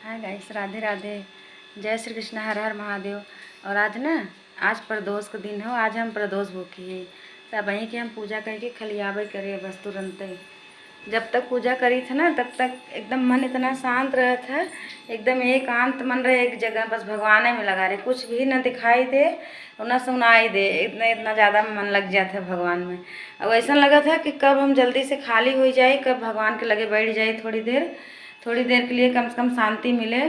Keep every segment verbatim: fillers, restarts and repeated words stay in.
हाय गाइस, राधे राधे, जय श्री कृष्णा, हर हर महादेव। और आज ना, आज प्रदोष का दिन हो, आज हम प्रदोष भूखी है। तब वहीं के हम पूजा करके खलियाबे करे बस तुरंते। जब तक पूजा करी थे ना, तब तक एकदम मन इतना शांत रहत है, एकदम एकांत मन रहे एक जगह, बस भगवान में लगा रहे, कुछ भी ना दिखाई दे और ना सुनाई दे, इतना, इतना ज़्यादा मन लग जाता है भगवान में। और ऐसा लगा था कि कब हम जल्दी से खाली हो जाए, कब भगवान के लगे बैठ जाए थोड़ी देर, थोड़ी देर के लिए कम से कम शांति मिले।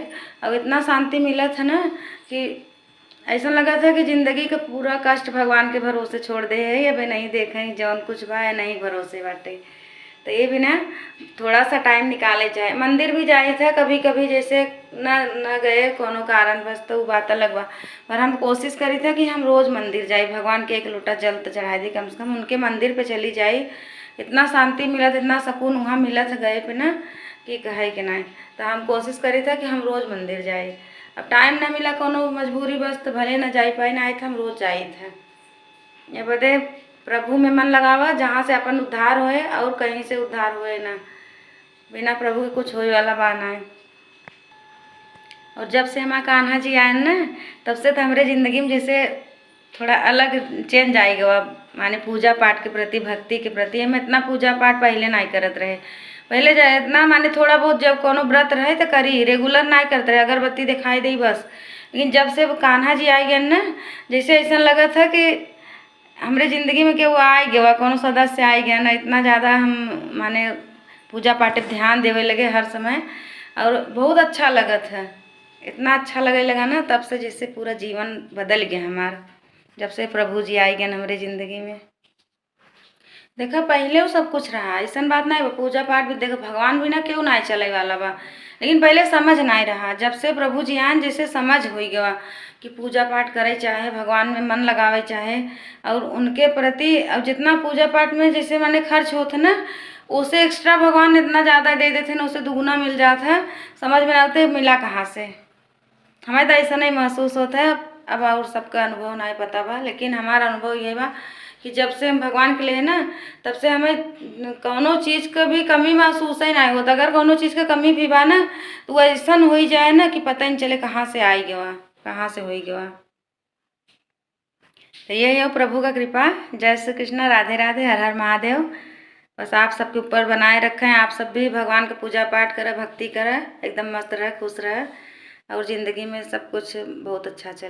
और इतना शांति मिला था ना कि ऐसा लगा था कि जिंदगी का पूरा कष्ट भगवान के भरोसे छोड़ दे है, अबे नहीं देखे जौन कुछ बा है, नहीं भरोसे बाटे। तो ये भी ना, थोड़ा सा टाइम निकाले चाहे। मंदिर भी जाई था कभी कभी, जैसे न न गए कोनो कारणवश, तो उ बात अलग बा, पर हम कोशिश करी था कि हम रोज मंदिर जाई, भगवान के एक लोटा जल तो चढ़ाई दी, कम से कम उनके मंदिर पे चली जाई। इतना शांति मिलत, इतना सुकून वहाँ मिलत गए पे ना कि कहे के ना। तो हम कोशिश करी था कि हम रोज मंदिर जाई। अब टाइम ना मिला, कोनो मजबूरी बस, तो भले ना जाई पाई, ना आई था, हम रोज जाई था। ये बदे प्रभु में मन लगावा, जहाँ से अपन उद्धार होए और कहीं से उद्धार होए ना। बिना प्रभु के कुछ होए वाला बा ना। और जब से हमार कान्हा जी आए ना, तब से तो हमरे जिंदगी में जैसे थोड़ा अलग चेंज आई गवा, माने पूजा पाठ के प्रति, भक्ति के प्रति। हम इतना पूजा पाठ पहले नहीं करत रहे। पहले ज-, इतना माने थोड़ा बहुत जब कोनो व्रत रहे तो करी, रेगुलर नहीं करत रहे, अगरबत्ती दिखाई दे बस। लेकिन जब से वो कान्हा जी आई गए ना, जैसे ऐसा लगा था कि हमरे जिंदगी में केहू आई गवा, कोनो सदस्य आई गया ना, इतना ज़्यादा हम माने पूजा पाठ पे ध्यान देवे लगे हर समय। और बहुत अच्छा लगत है, इतना अच्छा लगे लगा ना, तब से जैसे पूरा जीवन बदल गया हमार, जब से प्रभु जी आई गए हमरे जिंदगी में। देखा, पहले वो सब कुछ रहा, ऐसन बात नहीं बा। पूजा पाठ भी, देखा, भगवान बिना केहू नहीं चले वाला बा, लेकिन पहले समझ नहीं रहा। जब से प्रभु जी आन, जैसे समझ हो गवा कि पूजा पाठ करे चाहे, भगवान में मन लगावे चाहे, और उनके प्रति, और जितना पूजा पाठ में जैसे माने खर्च होत है ना, उसे एक्स्ट्रा भगवान इतना ज़्यादा दे देते हैं ना, उसे दुगुना मिल जाता है। समझ में ना आते मिला कहाँ से। हमें तो ऐसा नहीं महसूस होता है। अब और सबका अनुभव नहीं पता बा, लेकिन हमारा अनुभव ये बा कि जब से हम भगवान के लिए ना, तब से हमें कौनो चीज़ का भी कमी महसूस ही नहीं होता। अगर कौनो चीज़ का कमी भी बा ना, तो वो ऐसा हो ही जाए ना कि पता ही नहीं चले कहाँ से आई गवा, कहाँ से हो गवा। तो यही हो प्रभु का कृपा। जय श्री कृष्णा, राधे राधे, हर हर महादेव। बस आप सबके ऊपर बनाए रखें, आप सब भी भगवान का पूजा पाठ करें, भक्ति करें, एकदम मस्त रहे, खुश रहे, और ज़िंदगी में सब कुछ बहुत अच्छा चले।